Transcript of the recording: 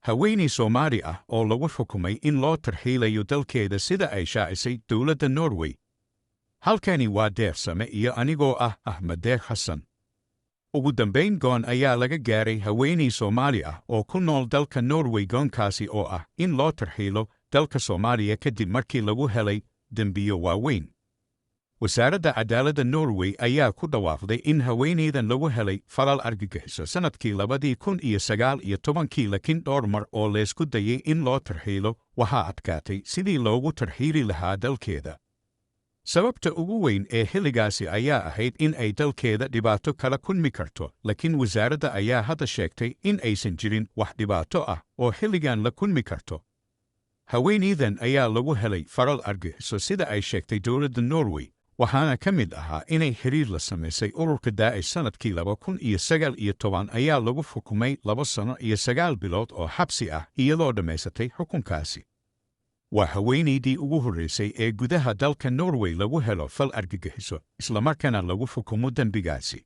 Haweeney Soomaali ah oo lagu xukumay in loo tarxiilayo dalkeeda, sida ay shaacisay dowladda Norway. Halkani waa Deeqsame iyo anigoo ah Axmed Deeq Xasan. Ugu dambayn, go'aan ayaa laga gaaray haweeney Soomaali ah oo ku nool dalka Norway, go'aankaasi oo ah in loo tarxiilo dalka Soomaaliya kadib markii lagu helay dembiyo waaweyn. Wasaaradda Cadaaladda Norway ayaa ku dhawaaqday in haweeneydan lagu helay falal argagixiso sannadkii 2019-kii, laakiin dhowr mar oo leysku dayay in loo tarxiilo waxaa adkaatay sidii loogu tarxiili lahaa dalkeeda. Sababta ugu weyn ee xilligaasi ayaa ahayd in ay dalkeeda dhibaato kala kulmi karto, laakiin wasaaradda ayaa hadda sheegtay in aysan jirin wax dhibaato ah oo xilligan la kulmi karto. Haweeneydan ayaa lagu helay falal argagixiso, sida ay sheegtay dowladda Norway, waxaana ka mid ahaa inay xiriir la samaysay ururka Daacish. Sannadkii 2019 ayaa lagu xukumay 2 sano iyo 9 bilood oo xabsi ah, iyadoo dhammaysatay xukunkaasi. Waa haweenaydii ugu horraysay ee gudaha dalka Norway lagu helo fal argagixiso, islamarkaana lagu xukumo dembigaasi.